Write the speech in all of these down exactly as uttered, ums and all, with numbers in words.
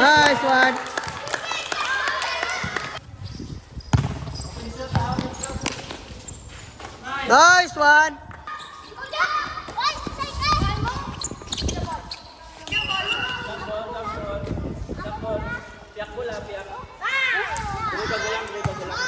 Nice one. Nice one. Piyak bola, piyak. Dribble lang, dribble lang.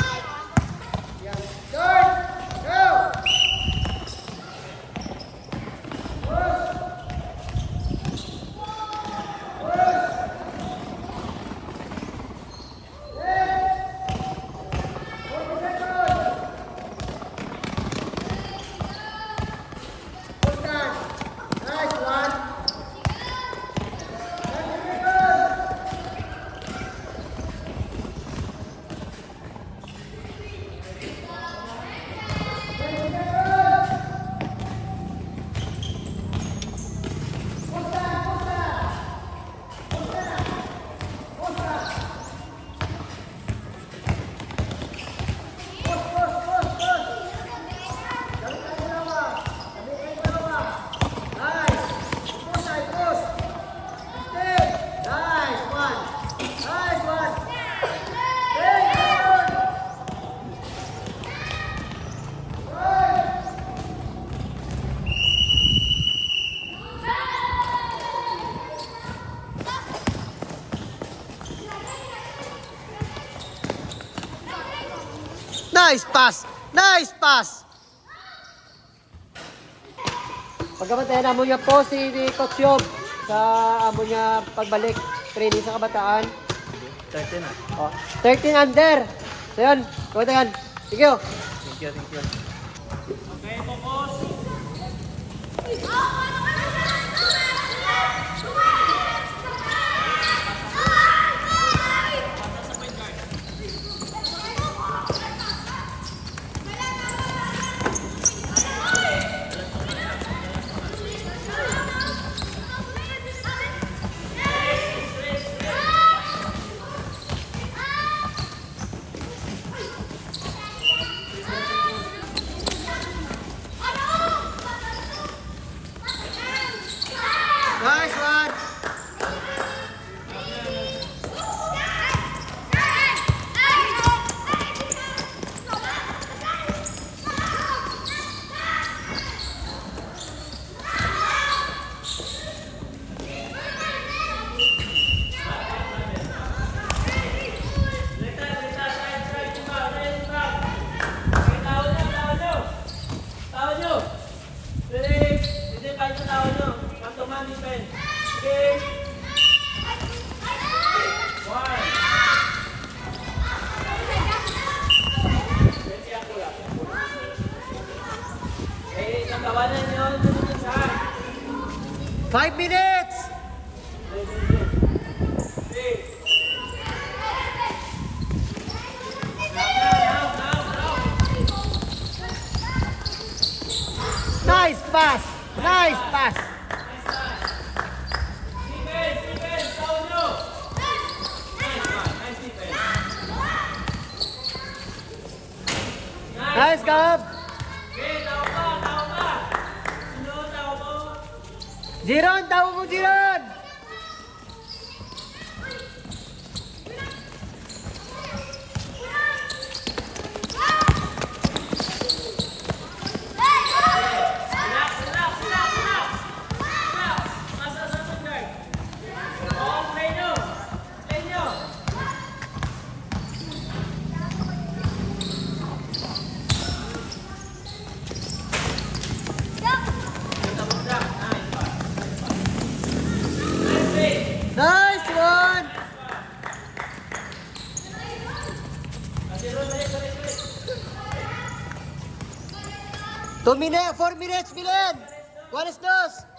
Nice pass! Nice pass! Pagkabantayan namo niya po si Coach Yob sa amo niya pagbalik training sa kabataan. Thirteen na. Oh, thirteen under. So yun, kabantayan. Thank you. Thank you, thank you. Nice one! Five minutes! Nice pass! Nice pass! Nice, Gab! Jiron, tawo mo, Jiron! Nice one! Two minutes, four minutes, Milen! Buenos dos!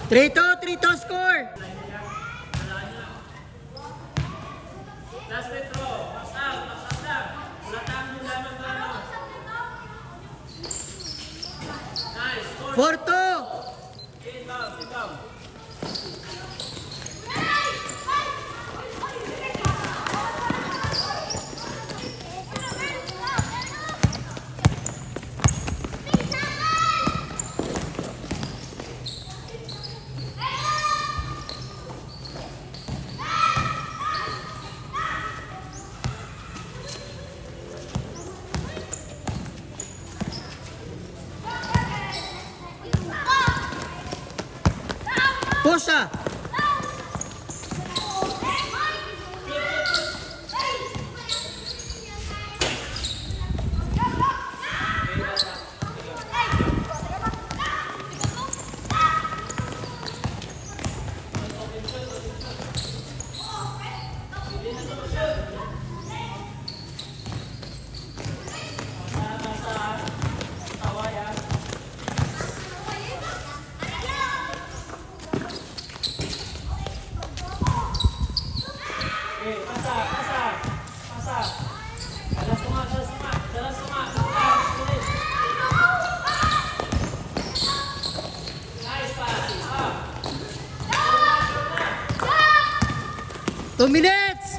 Three two, three two score. Last free throw. Pass out, pass out lang. Wala tang lamang, lamang. Nice. Four two. Inbound, inbound. Pusa. Two minutes.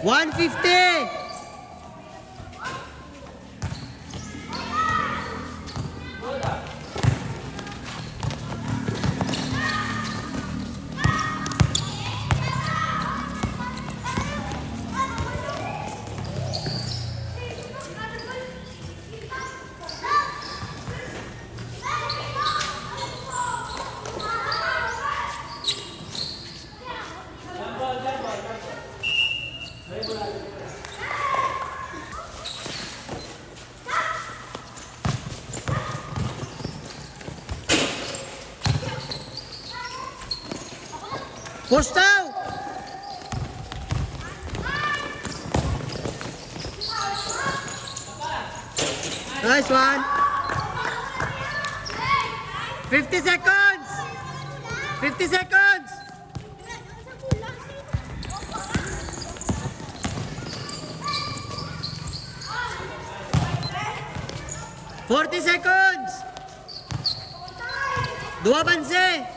One fifty. Post out! Nice one! Fifty seconds! Fifty seconds! Forty seconds! Duha banse!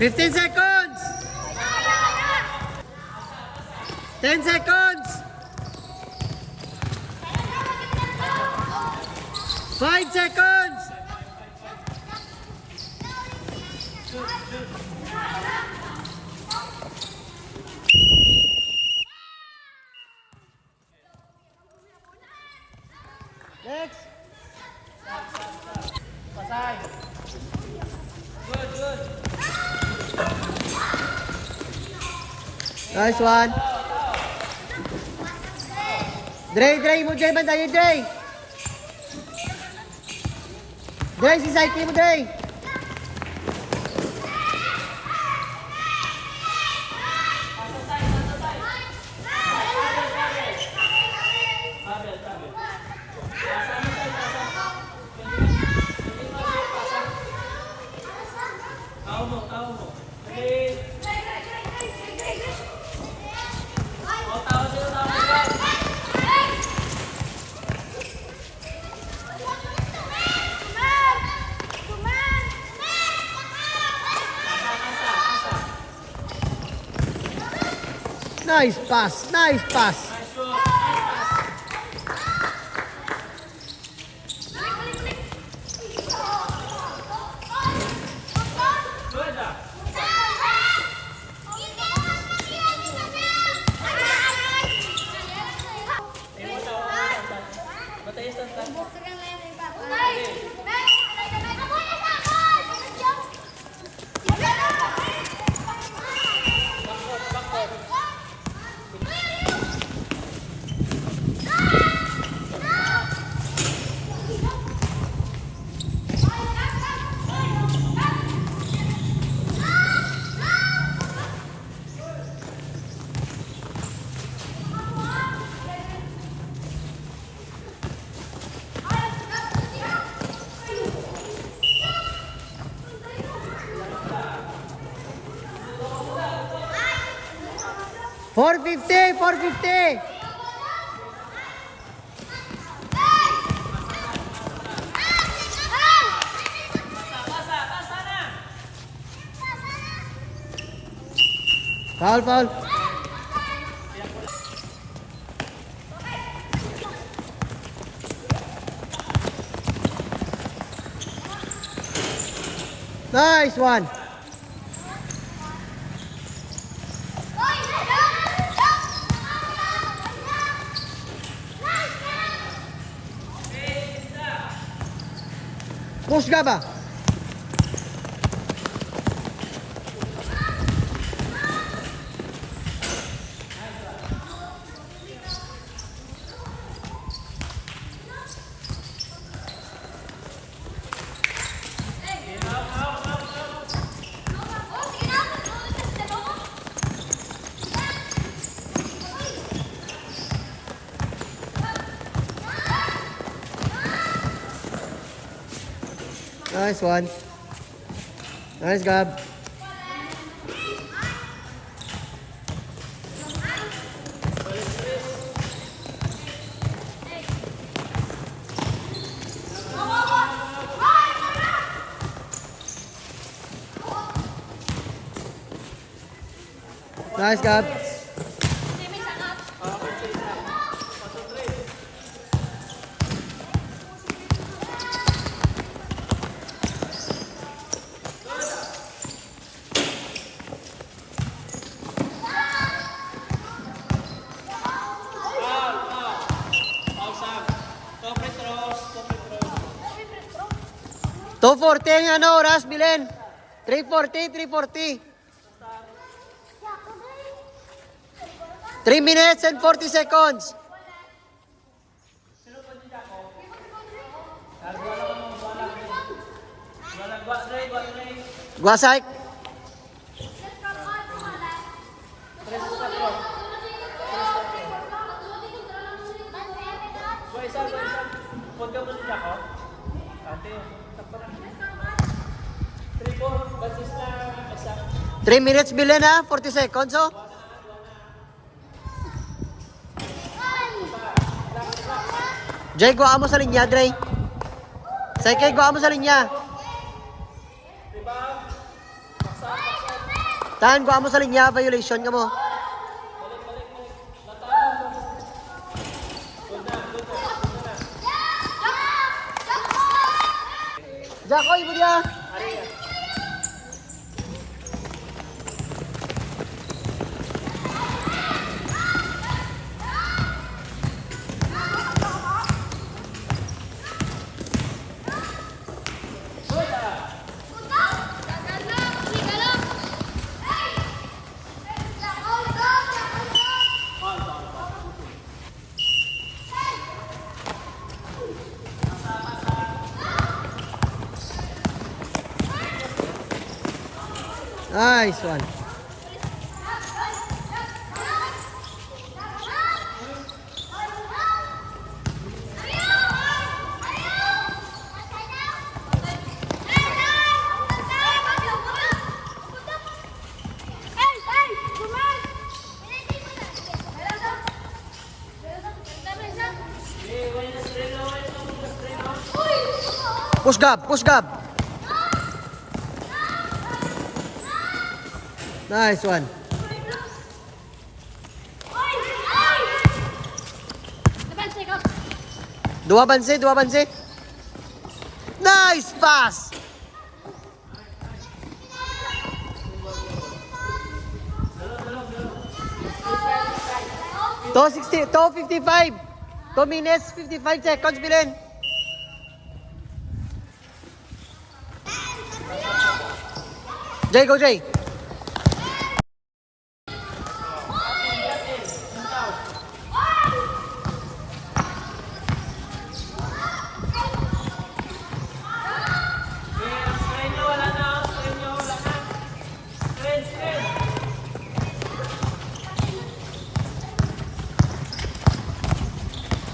Fifteen seconds! Ten seconds! Five seconds! Next. Pasay. Nice one. Dre, Dre, mo Dre, bantayan, Dre. Dre, si Saiki mo, Dre. Nice pass, nice pass. Four fifty, four fifty. Foul, foul. Nice one. Push ka ba? Nice one. Nice, Gab. Nice, Gab. Two forty ang ano, oras, Bilen. Three forty, three forty. Three minutes and forty seconds. Guasay. Three minutes, Bilen, ha? Forty seconds, oh. Jay, gwa mo sa linya, Dre. Sa ikay, gwa mo sa linya. Tan, gwa mo sa linya, violation ka mo. Jack, oy, mo diya. Nice one. Push, Gab, push, Gab. Nice one. Duwa bansi, duwa bansi. Nice pass! Two sixty, two fifty-five. Two minutes, fifty-five seconds, Belen. Jay, go, Jay.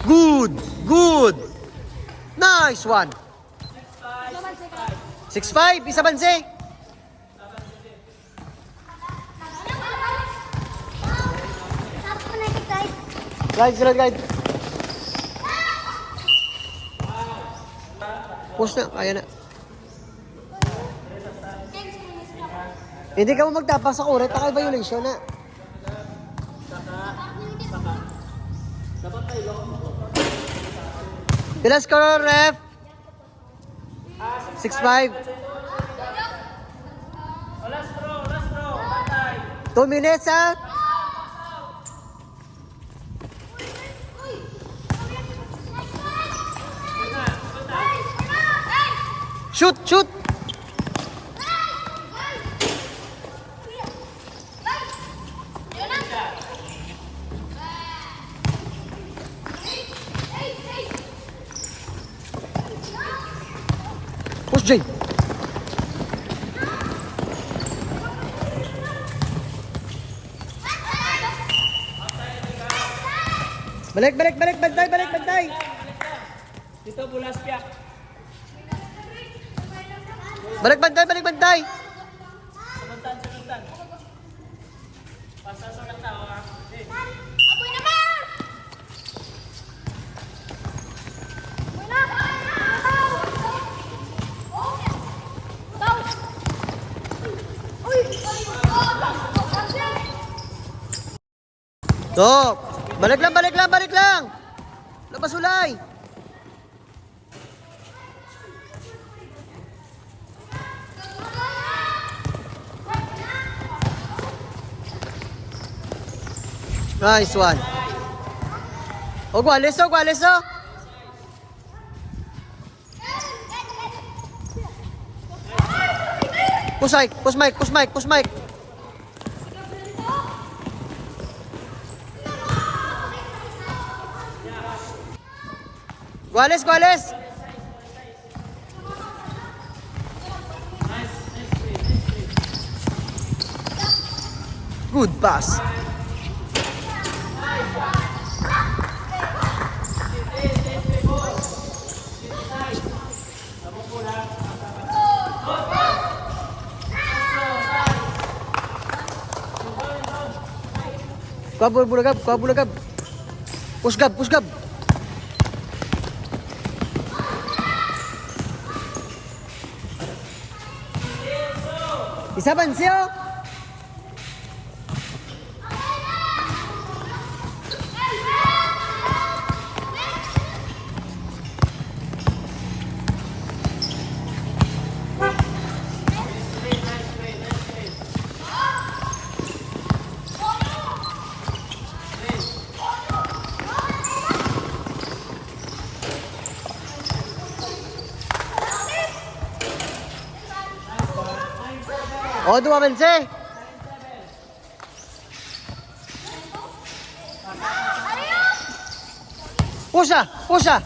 Good! Good! Nice one! Six five, isa bansi. Guide, sila, guide. Push na, kaya na. Hindi ka mo magtapak sa kuret, takay violation na. Pila score, ref? Six five. Two minutes, ha? Shoot, shoot! Push, Jay. Balik, balik, balik, bantay, balik, bantay. Dito, bulas, piyak. Balik, bantay, balik, bantay. Sunod tan, sunod tan. Pasa sa kanta, ha? Okay. Aboy naman! Aboy na! Uy! To, balik lang, balik lang, balik lang. Labas ulay. Nice one. O, Guales, o, Guales, o. Push, Mike, push, Mike, push, Mike, push, Mike. Guales, Guales. Good pass. Kuha, bola, bola, Gab. Kuha, bola, Gab. Push, Gab. Push, Gab. Isa man siya. O, duwa man siya. Pusa, pusa.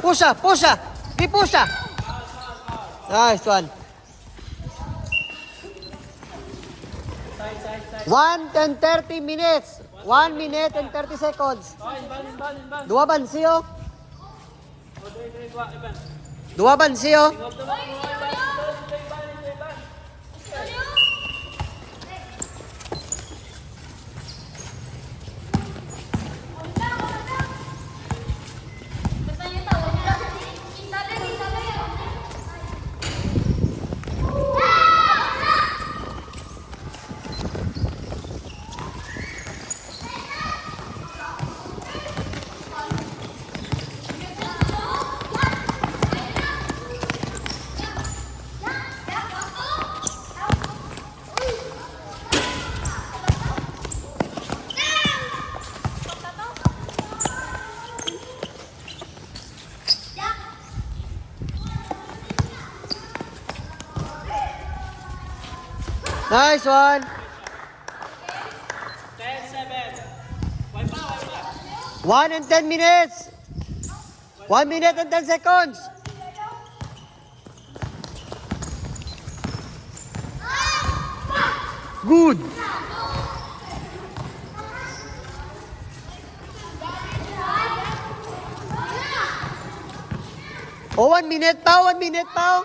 Pusa, pusa. Di pusa. Nice one. One and thirty minutes. One minute and thirty seconds. Duwa bansi, oh. Duwa bansi, oh. Nice one. Ten seven. One and ten minutes. One minute and ten seconds. Good. Oh, one minute pa, one minute pa.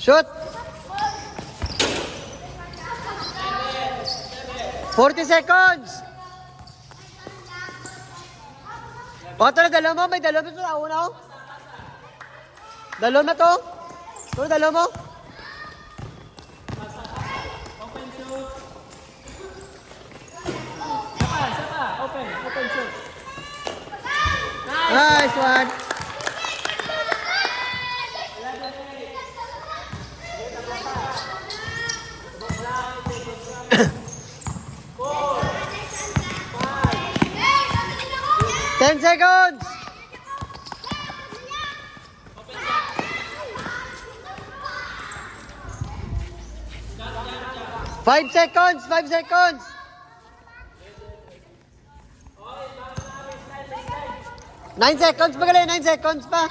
Shoot! Forty seconds! O, tara, dala mo. May dala mo sa una, oh. Dala na to. Ito, dala mo. Open, open, shoot. Nice one. Ten seconds. Five seconds, five seconds. Nine seconds pa gali, nine seconds pa.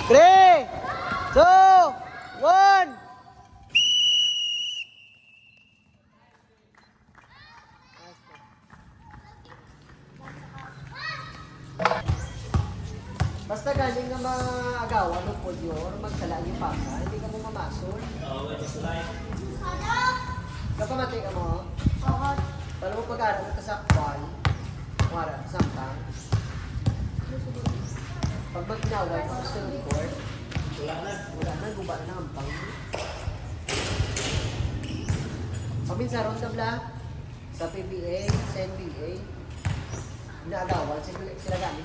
Three, two, one. Basta galing nga maagawan mo po yun, magsala yung pasa, hindi ka mo mamasol. Kapamati ka mo? Para mo pag-aral ka sa kwan, kung aral ka sa sampang. Pag mag-inaway ka sa court, wala na, wala na, guba na ang ampang. Paminsaron ka bla sa P B A, sa N B A, naagawan sila, sila gani.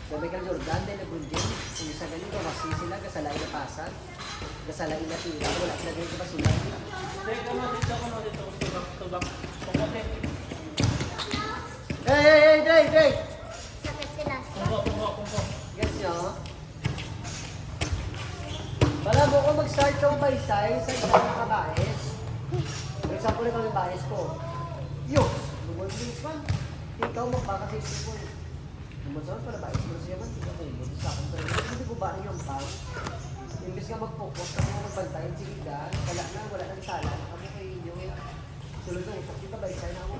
So, Michael Jordan, then LeBron James, kung isa gani, mawasi sila, gasalay na pasag, gasalay na tira, wala sila gani kabasulan. Hey, hey, hey, Dre, Dre! Gets nyo? Wala mo ko mag-start sa baysay sa isa nga kabais. For example, ikaw yung bais ko. Yo, lumon mo yung fan. Ikaw magbaka sa isip mo. Lumon sa pala bais mo siya man. Ikaw mo, lumon sa akong pala. Hindi ko ba yung pang? Imbis nga mag-focus sa mga magbantayan si Ida, wala na, wala nang sala na kamo kay inyo. Sulod na, utak kita baysay na ako.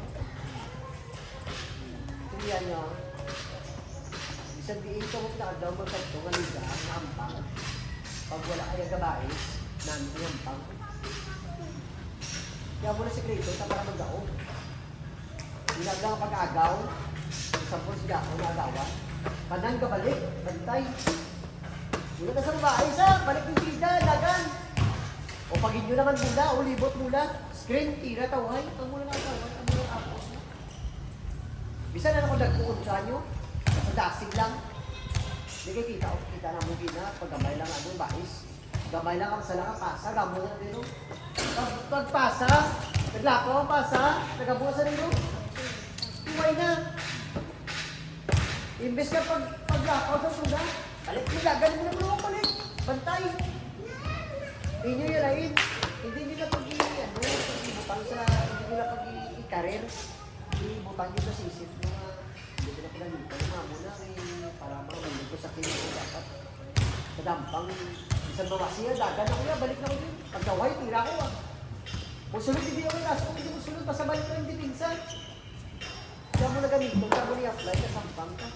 Tuyan nyo, bisag diin ka mo pinakadlaw magkadto nga liga nga ampang, pag wala kaya gabais, nami ang ampang. Kaya mo na sikreto ta para magdaog. Ginagawa nga pag-agaw, example, si Jaco nga agawan, kanan kabalik, bantay. Wala ka sa babae sa, balik ng bida, dagan. O pag inyo naman mula, o libot mula, screen, tira, tawhay, ang mula na agawan, ang mula ako. Bisan na ako nagkuon sa inyo, sa dasig lang. Di kayo kita, o kita na mo gina, pag gamay lang ano, bais. Gamay lang ang sala ka pasa, gamo na dito. Pag, pagpasa, naglakaw ang pasa, nagabo sa dito. Iway na. Imbes na pag, paglakaw sa suga, balik mo, dagan mo na mo, balik. Bantay. Inyo yung lain. Hindi nyo na pag-i-, ano, pag-ibutang sa, hindi nyo na pag-i-, i-career. Ibutang nyo sa sisip mo nga, hindi ko na pinagintay, mamo na, eh, para mga mundo ko sa kanya ko dapat. Kadampang, isang bawa siya, dagan ako niya, balik na ko yun. Pagkaway, tira ko, ah. Kung sunod, hindi ako yung aso, hindi mo sunod, basta balik na yung depensa. Kaya mo na ganito, kaya mo ni-apply, kasampang ka.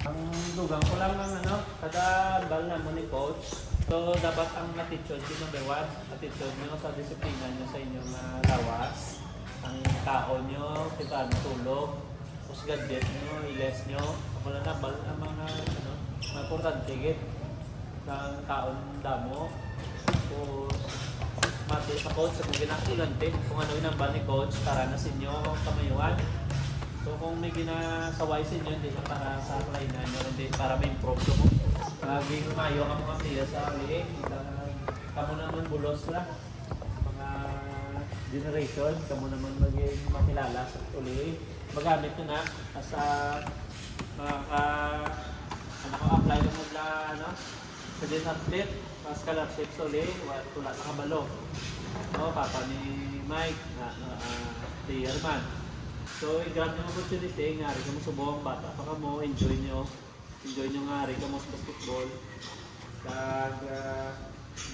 Ang dugang ko lang ng ano, kada bal na mo ni coach, So, dapat ang attitude, yung number one, attitude nyo sa disiplina nyo sa inyong ah, lawas. Ang kaon nyo, kita ang tulog, usgadit nyo, iles nyo. Ako na nabal ang mga, ano, mga importante gid. Ang kaon damo. Tapos, mati sa coach, sa mga ginakilante, kung ano ginambal ni coach, para na sa inyo kamayuan. So, kung may ginasaway sa inyo, hindi na para sa kalahinan nyo, hindi para ma-improve mo. Maging mayo ang mga player sa liig. Kita, kamo naman bulos na. Mga generation, kamo naman maging makilala sa uli. Magamit na na sa mga ka, ano ko, apply na mo na, ano, sa din athlete, sa scholarship sa uli, wa, wala nakabalo. No, papa ni Mike, na, na ah, player man. So, i-grab yung opportunity, nga rin kamo subong, bata pa kamo, enjoy nyo. Enjoy nyo nga rin kamo sa basketball. Kag, ah,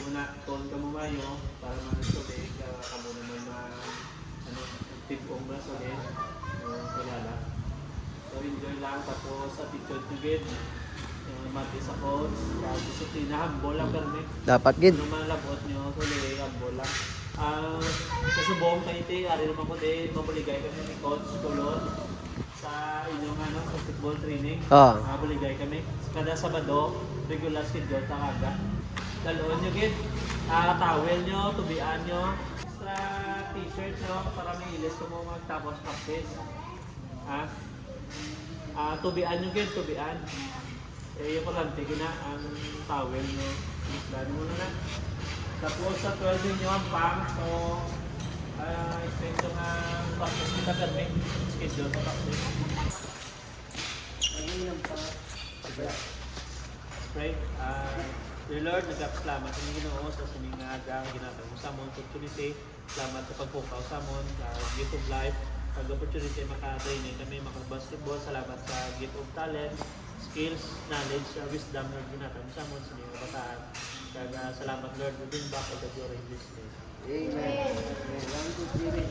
muna, tuon kamo mayo, para man sa uli, ka, kamo naman ma, ano, tibong na sa uli. So, kilala. So, enjoy lang. Tapos, attitude nyo gid. Yung mati sa coach, kag disiplina, humble lang, permi. Dapat gid. Ano man labot nyo, so, dili, humble lang. Ah, sa subong, kay ti, ari naman ko, di, mabuligay kami ni Coach Kulot sa inyong, ano, sa football training. Ah. Mabuligay kami. Kada Sabado, regular schedule ta kaga. Dalon nyo gid, ah, towel nyo, tubian nyo, extra t-shirt nyo, para may ilis ko mo magtapos practice. Ha? Ah, tubian nyo gid, tubian. Eh, yung parlante, gina, ang towel nyo. Isdan mo na na. Tapos sa twelve ninyo ang pang, so, ah, expect ko nga practice kita permi. Schedule sa practice. Ano yung pang? Spray. Ah, Dear Lord, nagkasalamat sa Ginoo sa sining nga aga, ginatag mo sa amon opportunity. Salamat sa pagpukaw sa amon sa Gift of Life, pag opportunity maka-training kami, maka-basketball. Salamat sa gift of talent, skills, knowledge, uh, wisdom, Lord, ginatag mo sa amon sa mga kabataan. Kag, ah, salamat, Lord, we bring back all the glory in Jesus' name. Amen. Amen. One, two, three.